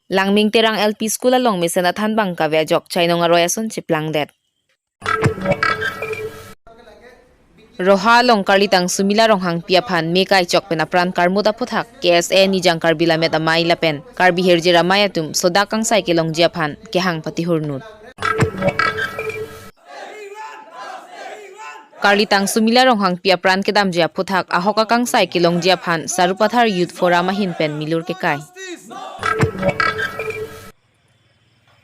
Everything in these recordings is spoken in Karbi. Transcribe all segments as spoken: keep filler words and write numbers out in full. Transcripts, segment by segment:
Langming Terang L P School along mesen athanbang kave ajok chainong aroi ason chiplangdet. Roha along Karlitang Sumila Ronghangpi aphan me kaichok pen apran karmut aphuthak K S A Nijang Karbi Lammet Amei lapen Karbi Hirjir Amei atum sodak kangsai kelongji aphan kehang patihurnut. Karlitang Sumila Ronghangpi apran kedamji aphuthak ahok akangsai kelongji aphan Sarupathar Youth Forum ahin pen milur kekai.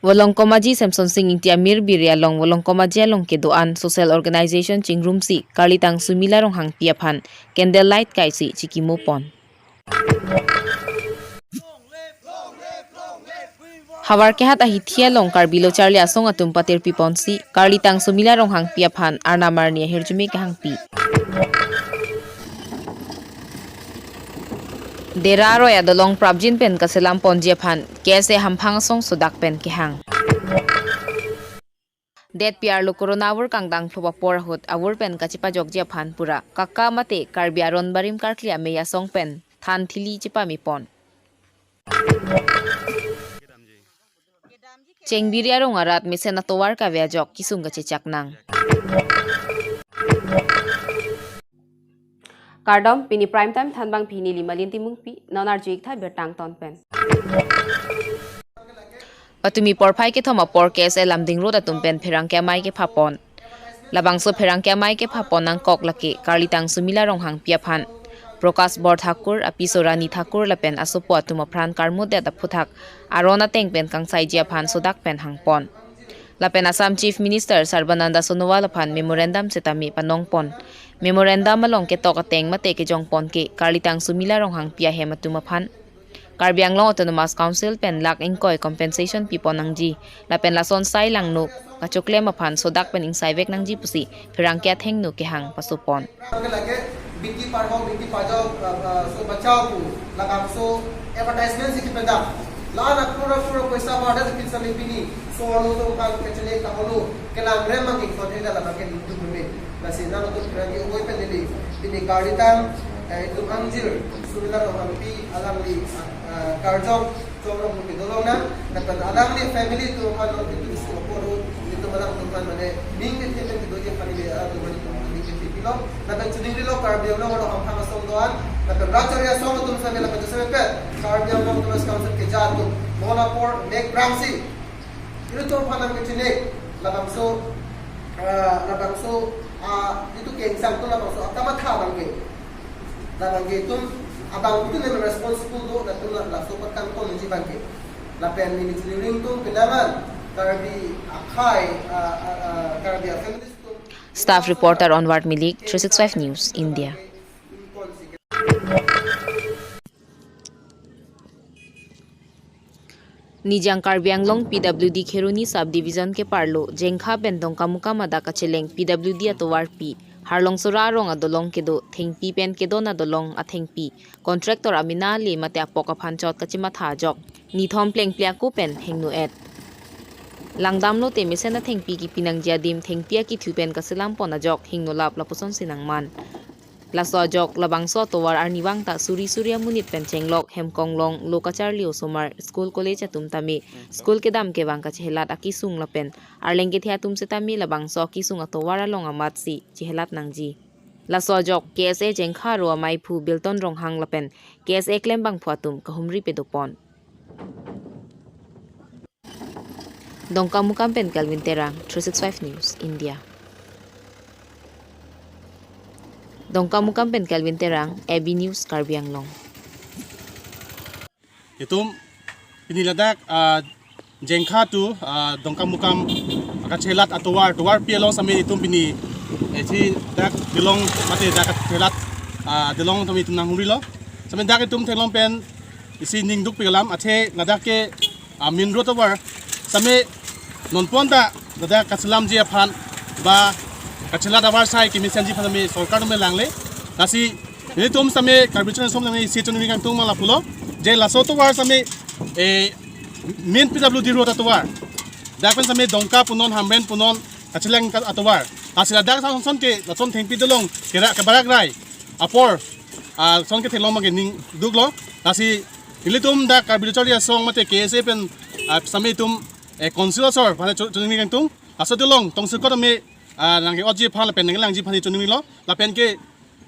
Volongkom Aji Semson Sing Ingti Amir Biri along Volongkom Aji along kedo-an social organization chingrumsi Karlitang Sumila Ronghangpi aphan candle light kaisi chikimo pon. Havar kehat ahithi along Karbi Lo Charli Asong atum patir piponsi Karlitang Sumila Ronghangpi aphan arnam arni ahirjume kehangpi. Dera aroi adolong prapjin pen kaselam ponji aphan K S A hamphang asong sodak pen kehang. Detpi arlo corona avur kangdang phlo apor ahut avur pen kachepajokji aphan pura kaka mate Karbi aron barim karkli amei asong pen than thili chepame pon. Chengbiri arong arat mesen atovar kave ajok kesung kachechak nang. Kardom, pini prime time thanbangpi neli Malin Timungpi, non arju-ik tha birta angton pen. Patumi porphai kethom apor K S A Lumding Road atum pen pherangke amei kepha pon. Labangso pherangke amei kepha pon nangkok lake Karlitang Sumila Ronghangpi aphan Prakash Borthakur, apiso Rani Thakur lapen asopo atum apran karmutdet aphuthak aron ateng pen kangsaiji aphan sodak pen hangpon. Lapen Assam Chief Minister Sarbananda Sonowal aphan memorandum setame panongpon. Memorandum along ketok ateng mate kejongpon ke Karlitang Sumila Ronghangpi ahem atum aphan Karbi Anglong Autonomous Council pen lakh ingkoi compensation pipon nangji lapen lason sai langno kachoklem aphan sodak pen ingsaivek nangji pusi pherangke athengno kehang pasopon. Lake, lake, beti padhao, beti padhao, uh, uh, so bachao pu, labangso advertisement si kepedam. La-an apura pura poisa pada si pinsa pini, so alo to kan kachele kaholo, kelang rem mang ingkon heda labang ke ningtu meme. Lasi nang to pherangke oi pen neli, pini Karlitang, eh, itum angjir, Sumila Ronghangpi, alangli, ah, ah, karjong, chongrong pu kedolong nang, lapen alangli family atum aphan nang itum isi apor ahut, itum alang atum aphan mane, ning kethe pen kedoji aphan ili atum aphan itum ning kethe pilo, lapen chuning rilo Karbi Anglong arlo hamphang asong do-an, lapen rat chari asong atum same lapen same pen, Karbi Anglong Autonomous Council keja atum, non apor mek prangsi, ilitum aphan nang kechine, labangso, ah, labangso, ah, itum kengsam atum labangso akamatha abang ke. Labang ke itum abang itum nang responsible do, latum la, laso pakan ko nunji abang ke. Lapen neli chuning ring atum pinangan, Karbi akhei, ah, ah, ah, Karbi a families atum. Staff reporter Onward Milik, three six five News, India. Nijang Karbi Anglong P W D Kheroni Sub Division keparlo Jengkha pen Dongkamukam adak kacheleng P W D atovarpi Harlong Sora arong adolong kedo thengpi pen kedon adolong athengpi contractor amena le mate apok aphan chot kachematha ajok nithom plengple ako pen hingno-et. Langdamlote mesen athengpi kipi nangji adim thengpi akithu pen kaselam pon ajok hingno lap lapuson si nangman. Laso ajok labangso atovar arnivang ta suri suri amonit pen chenglok, hemkonglong, lo kacharli osomar, school college atum tame, school kedam kevang kachehelat akesung lapen arleng kethe atum setame labangso akesung atovar along amatsi chehelat nangji. Laso ajok K S A Jengkha aro ameiphu Bilton Ronghang lapen K S A klembangphu atum kahumri pedopon. Dongkamukam pen Kelvin Terang, three six five News, India. Dongkamukam pen Kelvin Terang, A B News, Karbi Anglong. Itum pini ladak, ah, Jengkha to, ah, Dongkamukam kachelat atovar, tovarpi along same itum pini, eh, si dak dolong mate dak kachelat, ah, dolong tame itum nanghumrilo. Same dak itum theklong pen isi ningduk pi alam, athe ladak ke, ah, main road atovar same nonpon ta ladak kaselamji aphan ba kachelat atovar sai kemesenji aphan same sorkar atum langle. Lasi nelitum same Karbi Channel som same isi channel kangtung ma lapulo je laso atovar same, eh, main P W D road atovar. Dak pen same Dongka punon, Hamren punon kacheleng ka atovar. Lasi ladak sa son ke lason thengpi dolong kera kebarak rai apor, ah, son ke theklong abang ke ningduklo. Lasi Nelitum dak Karbi Lo Charli Asong mate K S A pen, ah, sitame itum, eh, council asor aphan cho-, choningri kangtung. Laso delong tongsekot tame, ah, nangke-otji aphan lapen nanglangji aphan choningrilo. Lapen ke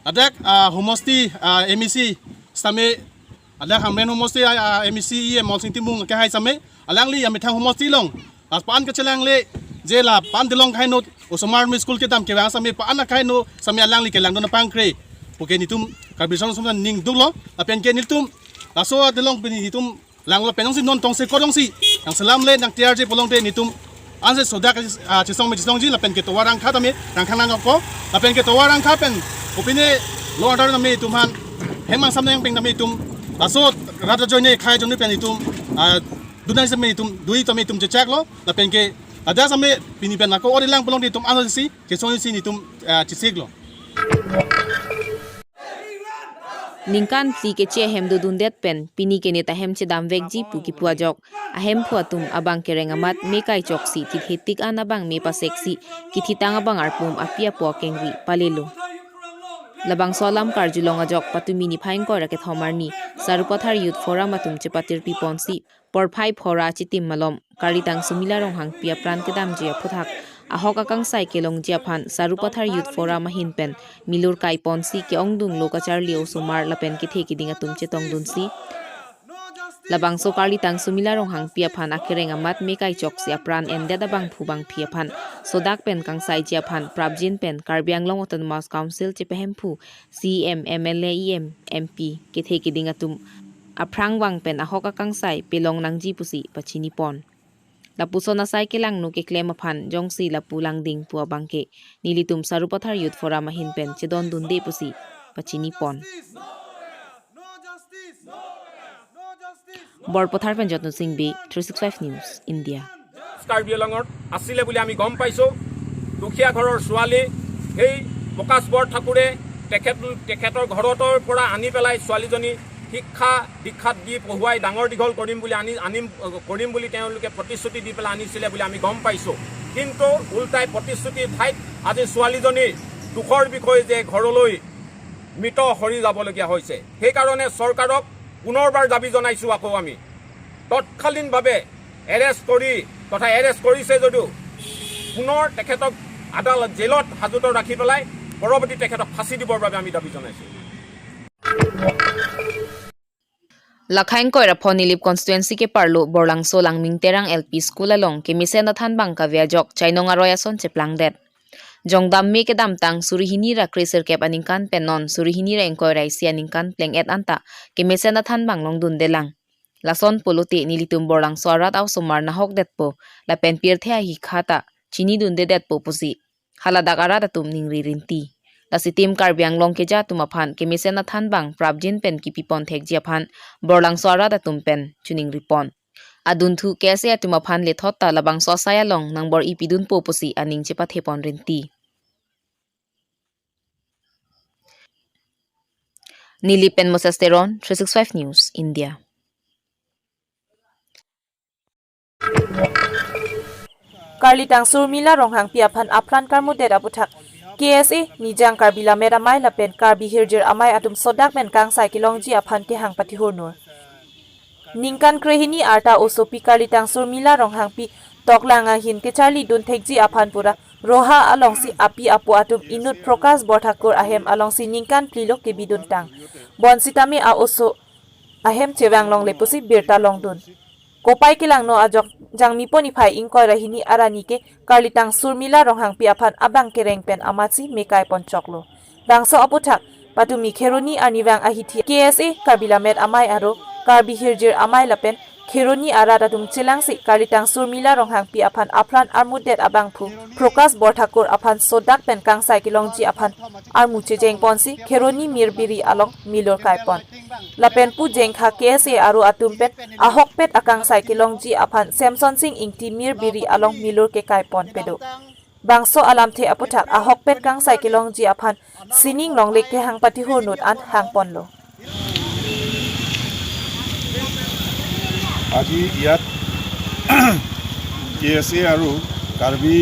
ladak, ah, homosti, ah, M A C sitame, ladak Hamren homosti, ah, ah, M A C E M Molsing Timung kehai sitame, alangli amethang homosti along, ah, paan kachelangle, je la paan delong kainot, osomar mi school kedam kevang sitame paan akainot sitame alangli kelangdun apangkre pu ke nelitum Karbi Lo Charli Asong aning duklo. Lapen ke nelitum laso adelong pini nelitum langlo pen jongsi non tongsekot jongsi nangselamle nangtiyarje pulote nelitum anse sodak, ah, chesong me chesongji lapen ke tovar rangkha tame rangkha nangkokpo. Lapen ke tovar rangkha pen kopine law order tame itum aphan hem angsam nangpeng tame itum laso rat ajoine khei ajoine pen itum, ah, dunai sitame itum dui tame itum chechaklo. Lapen ke ladak sitame pini pen ako ori lang pulote itum ansi kesongsi nelitum, ah, chesiklo. Ningkan phli keche ahem dodundet pen pini kenit ahem chedamvekji pu kipu ajok ahemphu atum abang kereng amat me kaichoksi thithe tik an abang me paseksi kithitang abang arpum api apo akengri palelo. Labangso alam karjulong ajok patumi niphai ingkoi ra kethom arni Sarupathar Youth Forum atum chepatirpi ponsi porphai phora chitim malom Karlitang Surmila Ronghangpi apran kedamji aphuthak ahok akangsai kelongji aphan Sarupathar Youth Forum ahin pen milur kai ponsi ke-ongdung lo kacharli osomar lapen kethe keding atum chetongdunsi labangso Karlitang Surmila Ronghangpi aphan akereng amat me kaichoksi apran endet abangphu bangphi aphan sodak pen kangsaiji aphan prapjin pen Karbi Anglong Autonomous Council chepahemphu C E M, M L A, E M, M P, kethe keding atum aphrang vang pen ahok akangsai pelong nangji pusi pachini pon. Lapuson asai kelangno keklem aphan jongsi lapu langding pu abang ke nelitum Sarupathar Youth Forum ahin pen chedondunde pusi pachini pon. Borpathar pen Jotno Singh Bey, three six five News, India. Karbi আংলঙত আছিলে বুলি আমি গম পাইছোঁ। দুখীয়া ঘৰৰ ছোৱালী, সেই প্ৰকাশ বৰঠাকুৰে তেখেত, তেখেতৰ ঘৰতৰ পৰা আনি পেলাই ছোৱালীজনী শিক্ষা দীক্ষাত দি পঢ়ুৱাই ডাঙৰ দীঘল কৰিম বুলি আনি, আনিম, কৰিম বুলি তেওঁলোকে প্ৰতিশ্ৰুতি দি পেলাই আনিছিলে বুলি আমি গম পাইছোঁ। কিন্তু ওলোটাই প্ৰতিশ্ৰুতিৰ ঠাইত আজি ছোৱালীজনীৰ দুখৰ বিষয় যে ঘৰলৈ মৃত সৰি যাবলগীয়া হৈছে। সেইকাৰণে চৰকাৰক পুনৰবাৰ দাবী জনাইছোঁ আকৌ আমি, তৎকালীনভাৱে এৰেষ্ট কৰি তথা এৰেষ্ট কৰিছে যদিও পুনৰ তেখেতক আদালত জেলত হাজোতত ৰাখি পেলাই পৰৱৰ্তী তেখেতক ফাঁচী দিবৰ বাবে আমি দাবী জনাইছোঁ। Lakhang koira pho Nilip constituency ke parlo Borlangso Langming Terang L P School along kemesen athan bang kave ajok chainong aroi ason cheplangdet. Jongdam me kedamtang suri hini ra kre sirkep aningkan pen non suri hini ra ingkoi ra isi aningkan pleng-et anta kemesen athan bang longdundelang. Lason pulote nelitum Borlangso arat a-osomar nahokdetpo lapen pirthe ahikha ta chinidundedetpo pusi haladak arat atum ningri rinti. Lasitim Karbi Anglong keja atum aphan kemesen athan bang prapjin pen kipipon thekji aphan Borlangso arat atum pen choningri pon. Adunthu K S A atum aphan lethot ta labangso asai along nangbor-i pidunpo pusi aning chepathe pon rinti. Nilip pen Moses Teron, three six five News, India. Karlitang Surmila Ronghangpi aphan apran karmudet aputhak K S A Nijang Karbi Lammet Amei lapen Karbi Hirjir Amei atum sodak pen kangsai kelongji aphan kehang patihurnur. Ningkan krehini arta osopi Karlitang Surmila Ronghangpi toklang ahin kecharlidun thekji aphan pura Roha alongsi api apo atum inut Prokas Borthakur ahem alongsi ningkan plilo kebiduntang. Bonsitame a-oso ahem chevang longle pusi birta longdun. Kopai kelangno ajok Jangmipo niphai ingkoi ra hini arni ke Karlitang Surmila Ronghangpi aphan abang kereng pen amatsi mekai ponchoklo. Bangso aputhak patumi Kheroni arnivang ahithi K S A Karbi Lammet Amei aro Karbi Hirjir Amei lapen Kheroni arat atum chelangsi Karlitang Surmila Ronghangpi aphan apran armudet abangphu Prokas Borthakur aphan sodak pen kangsai kelongji aphan armu chejeng ponsi Kheroni Mirbiri along milur kai pon. Lapen pu jengkha K S A aro atum pen ahokpet akangsai kelongji aphan Samson Singh Ingti Mirbiri along milur kekai pon pedo. Bangso alamthe aputhak ahokpet kangsai kelongji aphan sining longle kehang patihurnut an hang ponlo. আজি ইয়াত কে এছ এ আৰু কাৰ্বি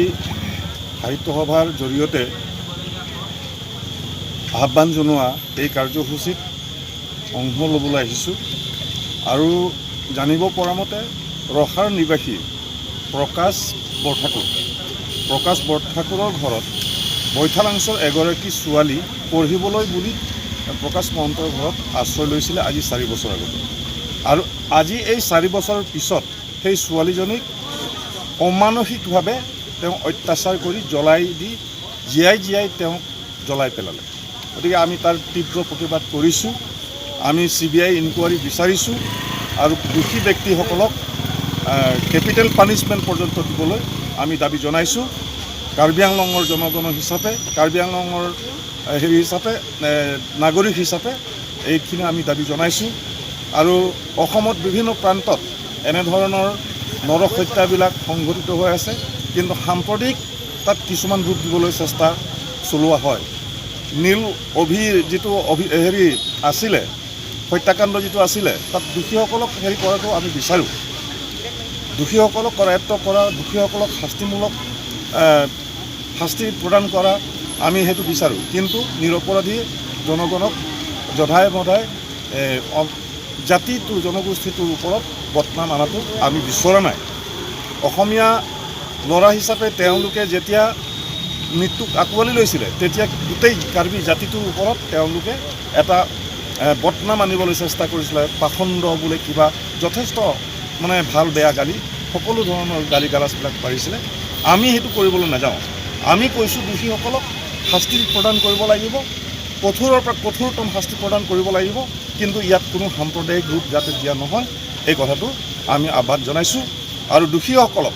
সাহিত্য সভাৰ জৰিয়তে আহ্বান জনোৱা এই কাৰ্যসূচীত অংশ ল'বলৈ আহিছোঁ। আৰু জানিব পৰা মতে ৰহাৰ নিবাসী প্ৰকাশ বৰঠাকুৰ, প্ৰকাশ বৰঠাকুৰৰ ঘৰত বৈঠালাংচৰ এগৰাকী ছোৱালী পঢ়িবলৈ বুলি প্ৰকাশ মহন্তৰ ঘৰত আশ্ৰয় লৈছিলে আজি চাৰি বছৰ আগতে। আৰু আজি এই চাৰি বছৰৰ পিছত সেই ছোৱালীজনীক অমানসিকভাৱে তেওঁ অত্যাচাৰ কৰি জ্বলাই দি জীয়াই জীয়াই তেওঁক জ্বলাই পেলালে। গতিকে আমি তাৰ তীব্ৰ প্ৰতিবাদ কৰিছোঁ। আমি চি বি আই ইনকুৱাৰী বিচাৰিছোঁ আৰু দোষী ব্যক্তিসকলক কেপিটেল পানিচমেণ্ট পৰ্যন্ত দিবলৈ আমি দাবী জনাইছোঁ। কাৰ্বি আংলঙৰ জনগণ হিচাপে, কাৰ্বি আংলঙৰ এ, হেৰি হিচাপে, এ, নাগৰিক হিচাপে এইখিনি আমি দাবী জনাইছোঁ। আৰু অসমত বিভিন্ন প্ৰান্তত এনেধৰণৰ নৰক হত্যাবিলাক সংঘটিত হৈ আছে, কিন্তু সাম্প্ৰতিক তাত কিছুমান ৰূপ দিবলৈ চেষ্টা চলোৱা হয়। নীল অভি যিটো অভি হেৰি আছিলে, হত্যাকাণ্ড যিটো আছিলে, তাত দোষীসকলক হেৰি কৰাটো আমি বিচাৰোঁ। দোষীসকলক কৰায়ত্ব কৰা, দোষীসকলক শাস্তিমূলক, এ, শাস্তি প্ৰদান কৰা, আমি সেইটো বিচাৰোঁ। কিন্তু নিৰপৰাধী জনগণক যধাই মধাই, এ, অ-, জাতিটো, জনগোষ্ঠীটোৰ ওপৰত বদনাম অনাটো আমি বিচৰা নাই। অসমীয়া ল'ৰা হিচাপে তেওঁলোকে যেতিয়া মৃত্যুক আঁকোৱালি লৈছিলে, তেতিয়া গোটেই কাৰ্বি জাতিটোৰ ওপৰত তেওঁলোকে এটা, এ, বদনাম আনিবলৈ চেষ্টা কৰিছিলে। পাখণ্ড বোলে কিবা যথেষ্ট মানে ভাল বেয়া গালি, সকলো ধৰণৰ গালি গালাজবিলাক পাৰিছিলে। আমি সেইটো কৰিবলৈ নাযাওঁ। আমি কৈছোঁ দোষীসকলক শাস্তি প্ৰদান কৰিব লাগিব, কঠোৰৰ পৰা কঠোৰতম শাস্তি প্ৰদান কৰিব লাগিব, কিন্তু ইয়াত কোনো সাম্প্ৰদায়িক ৰূপ যাতে দিয়া নহয়, এই কথাটো আমি আহ্বান জনাইছোঁ। আৰু দোষীসকলক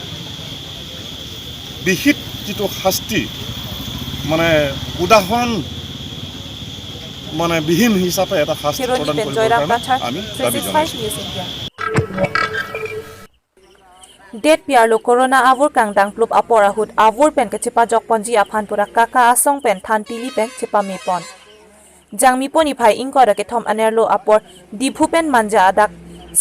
বিহিত যিটো শাস্তি, মানে উদাহৰণ মানে বিহীন হিচাপে এটা শাস্তি Kheroni প্ৰদান pen কৰিবৰ Joyram কাৰণে Kathar, আমি দাবী three six five জনাইছোঁ। News India. Detpi arlo Corona avur kangdang plup apor ahut avur pen kachepajok ponji aphan pura Kaka Asong pen Thantili pen chepame pon. Jangmipo niphai ingkoi ra kethom anerlo apor Diphu pen Manja adak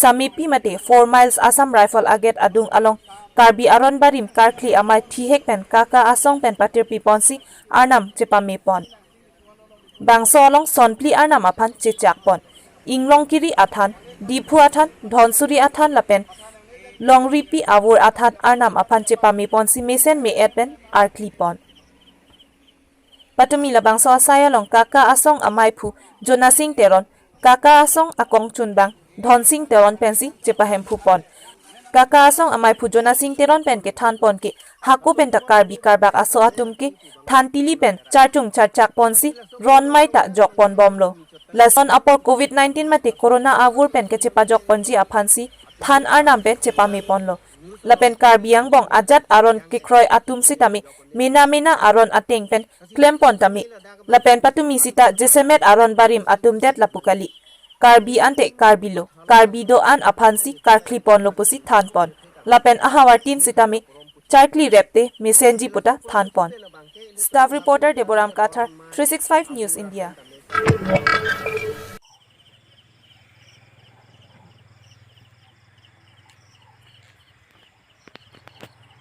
Samepi mate four miles Assam Rifle agate adung along Karbi Aron Barim karkli amei thihek pen Kaka Asong pen patirpi ponsi arnam chepame pon. Bangso along sonphli arnam aphan chechak pon. Inglongkiri athan, Diphu athan, Dhonsuri athan lapen Longripi avur athan arnam aphan chepame ponsi mesen me-et pen arkli pon. Patumi labangso asai along Kaka Asong amaiphu Jonasing Teron, Kaka Asong akongchunbang Dhonsing Teron pensi chepahemphu pon. Kaka Asong amaiphu Jonasing Teron pen kethan pon ke hako pen ta Karbi Karbak aso atum ke Thantili pen charchung charchak ponsi ronmei ta jok pon bomlo. Lason apor Covid nineteen mate Corona avur pen kachepajok ponji aphansi than arnam pen chepame ponlo. Lapen Karbi angbong ajat aron kekroi atum sitame mena mena aron ateng pen klem pon tame. Lapen patumi sita jesemet aron barim atum det lapu kali. Karbi ante Karbi lo, Karbi do-an aphansi karkli ponlo pusi than pon. Lapen ahavar tin sitame charkli repte mesenji puta than pon. Staff reporter Deboram Kathar, three six five News India.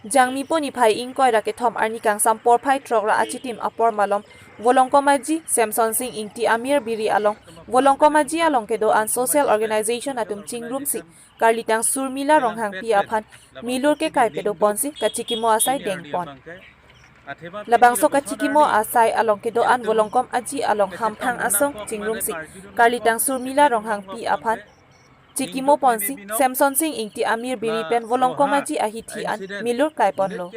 Jangmipo niphai ingkoi ra kethom arni kangsam porphai throk ra achitim apor malom Volongkom Aji Semson Sing Ingti Amir Biri along Volongkom Aji along kedo-an social organization atum chingrumsi karlitang Surmila Ronghangpi aphan milur kekai pedo ponsi kachikimo asai deng pon. Labangso kachikimo asai along kedo-an Volongkom Aji along hamphang asong chingrumsi karlitang Surmila Ronghangpi aphan chikimo ponsi Semson Sing Ingti Amir Biri pen Volongkom Aji ahithi an milur kai ponlo.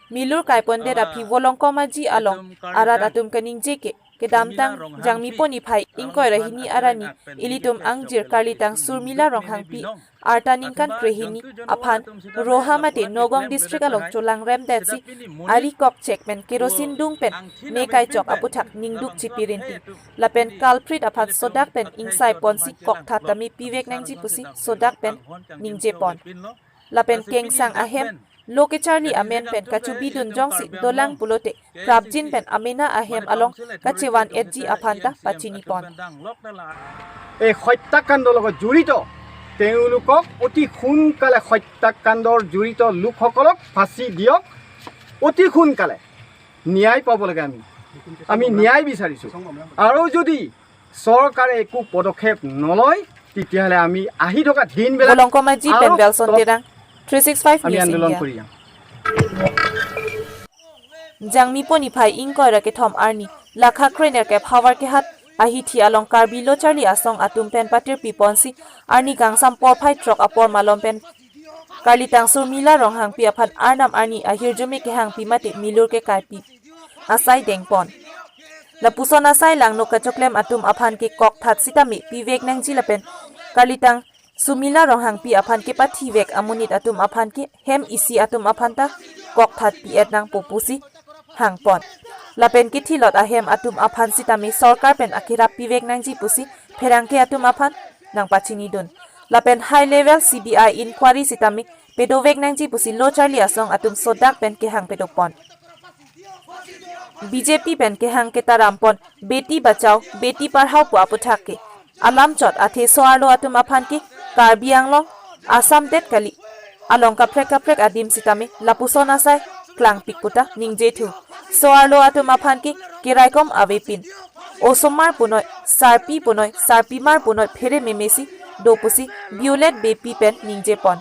Milur kai pondet aphi Volongkom Aji along arat atum kaningje ke kedamtang Jangmipo niphai ingkoi ra hini arni ilitum angjir karlitang Surmila Ronghangpi arta ningkan krehini aphan Roha mate Nagaon district along cholang remdetsi ari kokchek pen kerosene dung pen me kaichok aputhak ningduk chipirinti. Lapen culprit aphan sodak pen ingsai ponsi kokthat tame pivek nangji pusi sodak pen ningje pon. Lapen kengsang ahem lo kecharli amen pen kachubidun jongsi dolang pulote prapjin pen amena ahem along kachevan etji aphan ta pachini pon. এই হত্যাকাণ্ডৰ লগত জড়িত তেওঁলোকক অতি সোনকালে, হত্যাকাণ্ডৰ জড়িত লোকসকলক ফাঁচী দিয়ক, অতি সোনকালে ন্যায় পাব লাগে। আমি, আমি ন্যায় বিচাৰিছোঁ। আৰু যদি চৰকাৰে একো পদক্ষেপ নলয়, তেতিয়াহ'লে আমি আহি থকা দিনবিলাক Bolongkom Aji আৰু pen Belson তত Terang, three six five আমি News আন্দোলন India. কৰি যাম। Jangmi po niphai ingkoi ra kethom arni, Lakha Krenerkep Howraghat ahithi along Karbi Lo Charli Asong atum pen patirpi ponsi arni kangsam porphai throk apor malom pen Karlitang Surmila Ronghangpi aphan Arnam arni ahirjume kehangpi mate milur kekaipi asai dengpon. Lapuson asai langno kachoklem atum aphan ke kokthat sitame pivek nangji lapen Karlitang Surmila Ronghangpi aphan kepathivek amonit atum aphan ke hem isi atum aphan ta kokthat pi-et nangpo pusi hangpon. Lapen kethilot ahem atum aphan sitame sorkar pen akerap pivek nangji pusi pherangke atum aphan nangpachinidun. Lapen high level C B I inquiry sitame pedovek nangji pusi Lo Charli Asong atum sodak pen kehang pedopon. B J P pen kehang ketarampon Beti Bachao, Beti Padhao pu aputhak ke alam chot athe so-arlo atum aphan ke Karbi Anglong, Assam det kali along kaprek kaprek adim sitame lapuson asai klangpik puta ningjethu. So-arlo atum aphan ke keraikom avepin, osomar punoi, sarpi punoi, sarpimar punoi phere memesi do pusi Violet Beypi pen ningjepon.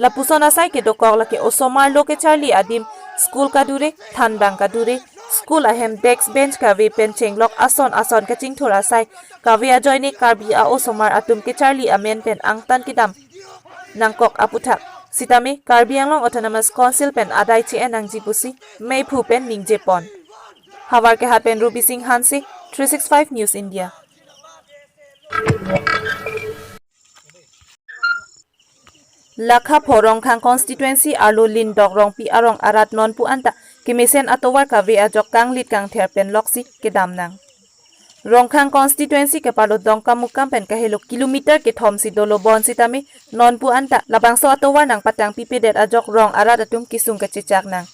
Lapuson asai kedokok lake osomar lo kecharli adim, school kadure, thanbang kadure, school ahem desk bench kave pen chenglok ason ason kachingthur asai kave ajoine Karbi a-osomar atum kecharli amen pen angtan kedam nangkok aputhak sitame Karbi Anglong Autonomous Council pen adai che-en nangji pusi meiphu pen ningjepon. Howraghat pen Ruby Singh Hanse, three six five News India. Lakha pho Rongkhang constituency arlo Lindok Rongpi arong arat nonpu anta kemesen atovar kave ajok kanglit kangther pen loksi kedam nang. Rongkhang constituency kepalo Dongkamukam pen kahelo kilometer kethom si dolo bonsitame nonpu anta labangso atovar nangpatangpipedet ajok rong arat atum kesung kachechak nang.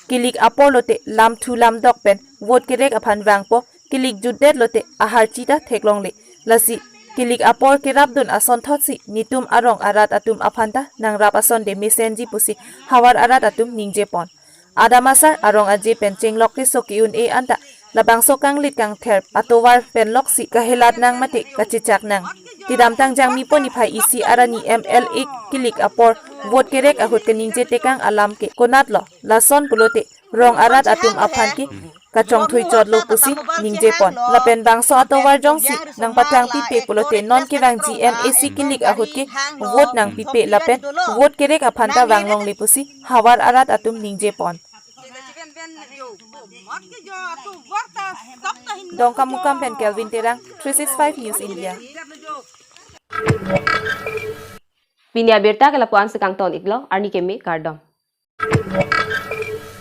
Kilik apor lote lamthu lamdok pen vote kerek aphan vangpo, kilik jutdet lote aharchi ta theklongle. Lasi kilik apor kerapdun asonthotsi netum arong arat atum aphan ta nangrap asonde mesenji pusi havar arat atum ningjepon. Adam asar arong aje pen chenglok keso ke-un-e anta labangso kanglit kangther atovar pen loksi kahelat nang mate kachechak nang. Kedamtang Jangmi po niphai isi arni M L A kilik apor vote kerek ahut kaningje tekang alam ke konatlo, lason pulote rong arat atum aphan ke kachongthui chotlo pusi ningjepon. Lapen bangso atovar jongsi nangpatangpipe pulote non kevang G M A C kilik ahut ke vote nangpipe lapen vote kerek aphan ta vanglongle pusi havar arat atum ningjepon. Dongkamukam pen Kelvin Terang, three six five News India. Pini abirta ke lapu-an si kangton iklo, arni keme kardom.